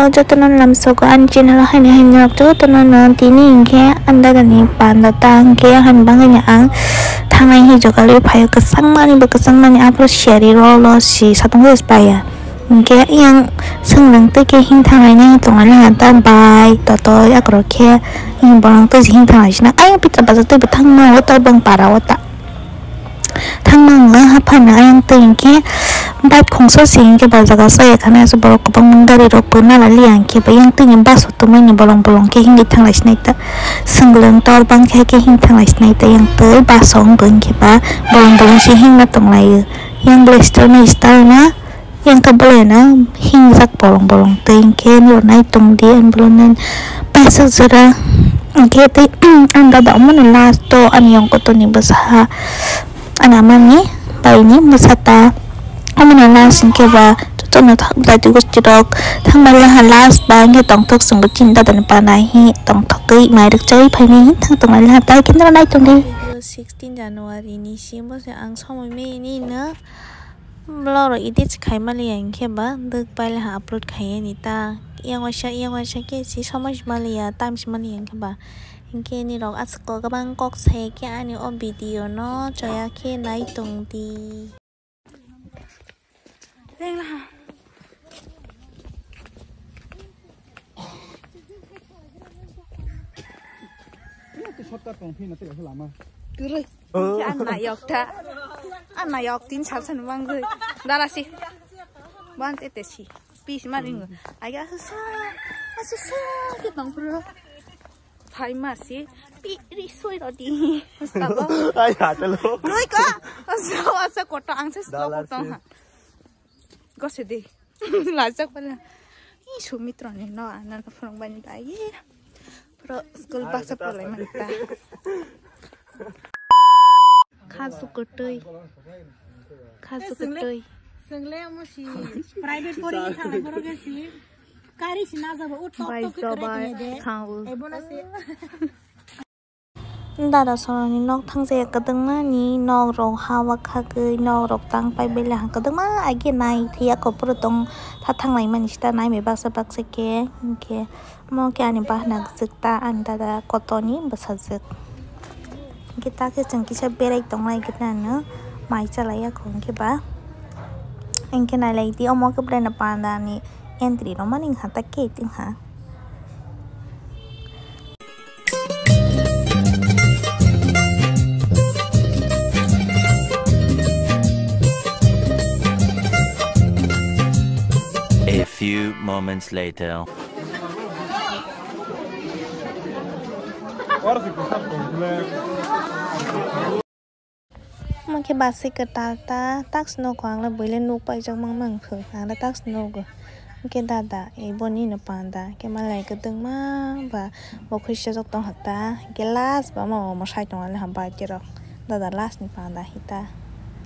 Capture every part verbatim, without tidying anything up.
O jotono lamsogo ani channel o haini haini rok jotono no tini hinkhe ani dada ni panda ta hinkhe hani bagwi no ang thangnai hinwi jogalwi phaio, kwchangmani bo kwchangmani aphuru siyari rolo si satong se paiya. Hinkhe yang swnglwng twi khe himthang lainai tonglaina ta bai totoi akorok khe bolong twi se himthang laisina ayang pitra baja twi bo thangma o ta bang para o ta. Thangma wngkha haphano ayang twi hinkhe bike khungsa se hinkhe ba jaga saya khana borok kwbangma gari rok bo nala liya hinkhe ba yang twi ni bus o tongmani bolong bolong khe himwi thanglai sinai ta. Swnglwng tor bang khe khe himwi thanglai sinai ta yang twi bus o wngkha hinkhe ba bolong bolong se himna tonglaio. Yang ble star ni star na. Yang ka bolai no hingjak bolong bolong tei hinkhe nirok nai tong di, ang bolong nai paisa jora hinkhe tei ang dada omo no last o ani yong kotor ni bwsa ha ani ama ni bai ni bwsa ta omo no last hinkhe ba joto no thang jati gosti rok thang bai laha last ba hinkhe tongthok chwng bo chini dada ni panai hi tongthok twi mai rwk chai phai nai hi thang tong lai laha tai khe nirok nai tong di. Sixteen January ni simo se ang somoi mini no. Vlog rok edit se khai maliya hinkhe ba dwk paile ha upload khai yani ta. Yang waisa yang waisa khe si somoi se maliya time se maliya hinkhe ba. Hinkhe nirok aswk kwbang kok sai khe ani o video no choya khe nai tong di. Lengla ha. Shortcut tong phina tei lama. Kwrwi. Oh. Khe ang nayok ta. Ang nayok tin sal san mangwi. Dara si. Wan te te si. Pi si ma ringo. Aga sa. Asa sa. Ke tong pro. Phai ma si. Pi ri soi ro di. Stabo. Ai ha te lo. Roi ka. Asa asa koto ang se stabo koto ha. Gose de. Lajak pala. Ih, Sumitro ni no, ano no phone bani ta. Ye. Pro school bus pala manta. Khasu kotoi. Khasu kotoi. Sengle mo si private pori ni thang boro ke si. Kari si na jabo, o tok tok kre de. Ebo na si. Dada soroni nok thangjaya kwdwngma ni nok rok ha o khagwi nok rok tang pai bele ha kwdwngma age nai thwiya kopor tong tha thanglai mani sita nai bai baksa baksa khe hinkhe omo khe ani bahna kwchwk ta ani dada kotor ni bwsajwk hinkhe ta khe chwng kisa berai tonglai gwnang no mai chalai ya kho hinkhe ba hinkhe nailai di omo khe belai no panda ni entry rw mani wngkha ta gate wngkha. A few moments later. Omo khe bus se kwtal ta, task nugo ang le buile nuk paijak mangma wngkha, ang le task nugo. Hwnkhe dada, e boni no panda, hwnkhe malai kwdwngma ba bo khuisajak tongkha ta, hwnkhe last ba omo omo sai tonglaha bike rok, dada last ni panda hita,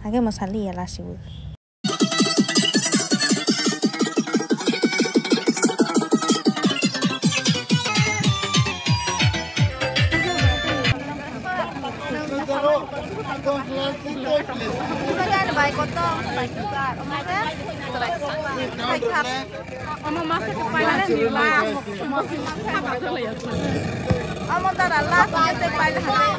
hwnkhe mwsaliya lasi bo. Omo masa ko paila ni last. Omo tara last ni te paila hande.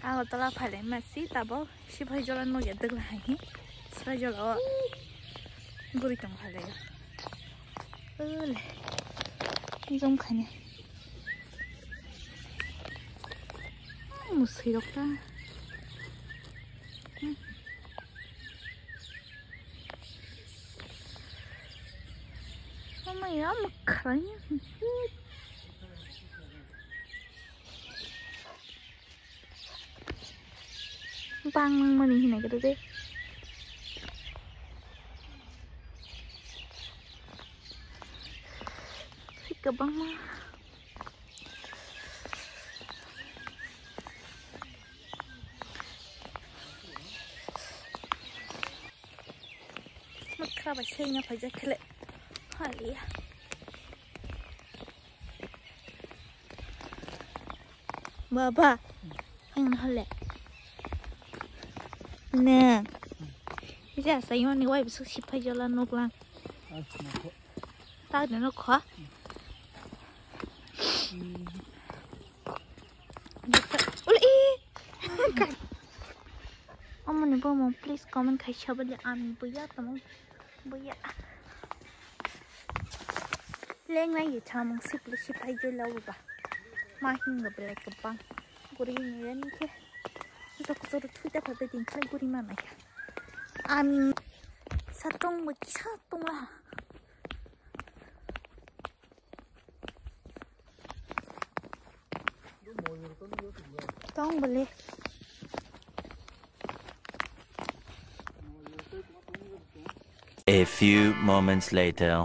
Agartala phailai masi tabok Sipahijola nugya dwgla hai hi Sipahijola o guri tong phailai o le jom khaini musui rok ta. Mama ya makharanya. Bang mani hinai kata de. Sika bang ma. Tabai sengya phaijak khele. Haliya. Baba. Ang hale. Ne. Ija sayoni wai bisuk sipai jola noklang. Ta de nokha. Ule i. Amoni bomo please comment khai sabali ami buya tamo. Buya. Lengnai ye chamung sipli sipai jola uba. Ma hinga belai kebang. Guri ni ren ke. Kusur kusur thui ta phabe din khlai guri manai. Ami satong bo satong la. Tong bole. A few moments later.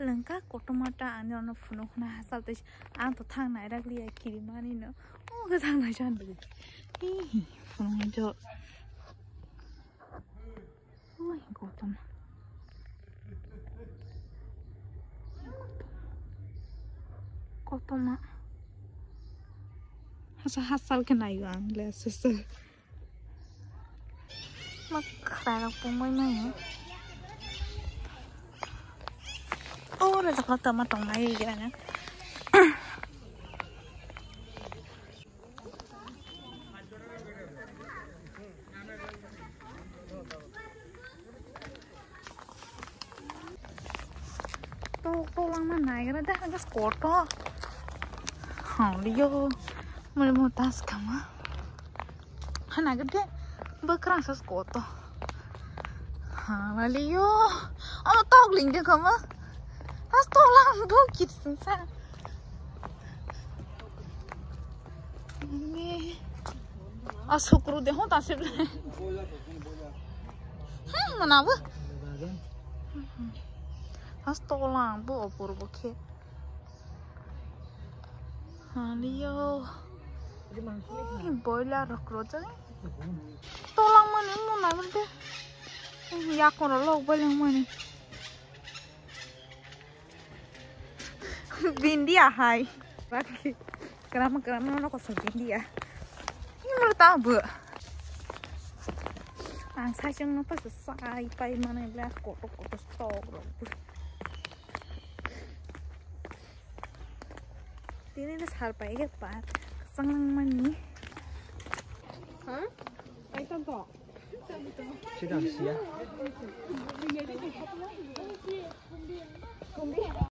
Lengka kotorma ta ani ono phunuk na hasal tei ang to thang nai rak liya kiri mani no. O ke thang nai jan bole. Hi, phunuk jo. Oi, kotorma. Kotorma. Hasa hasal ke nayo ang le sese. Ma khara rok pungwi manya. O re jaka tama tong nai gana. Tok tok langma naigra da, hwnkhe kotor. Haliyo, mole mo tas kama. Hana gede, bekrang sas kotor. Haliyo, ama tok lingde kama. Has tok lang bo kit sungsa. Asukru de hon tasip le. Hmm, mana bo? Has tolang bo opor bo khe. Haliyo. Hmm, boiler rok rojak. Tolang mani muna bo de. Hmm, yakon rok lok boiler mani. Bindi ahai. Baki. Kerama kerama nono kosong bindi ah. Ini menurut tahu bu. Ang saya cuma pas besai pai mana bela kotor kotor stok rok. Tini na sar pai ke pa. Sang lang mani. Hah? Pai tonto. Sidang sia.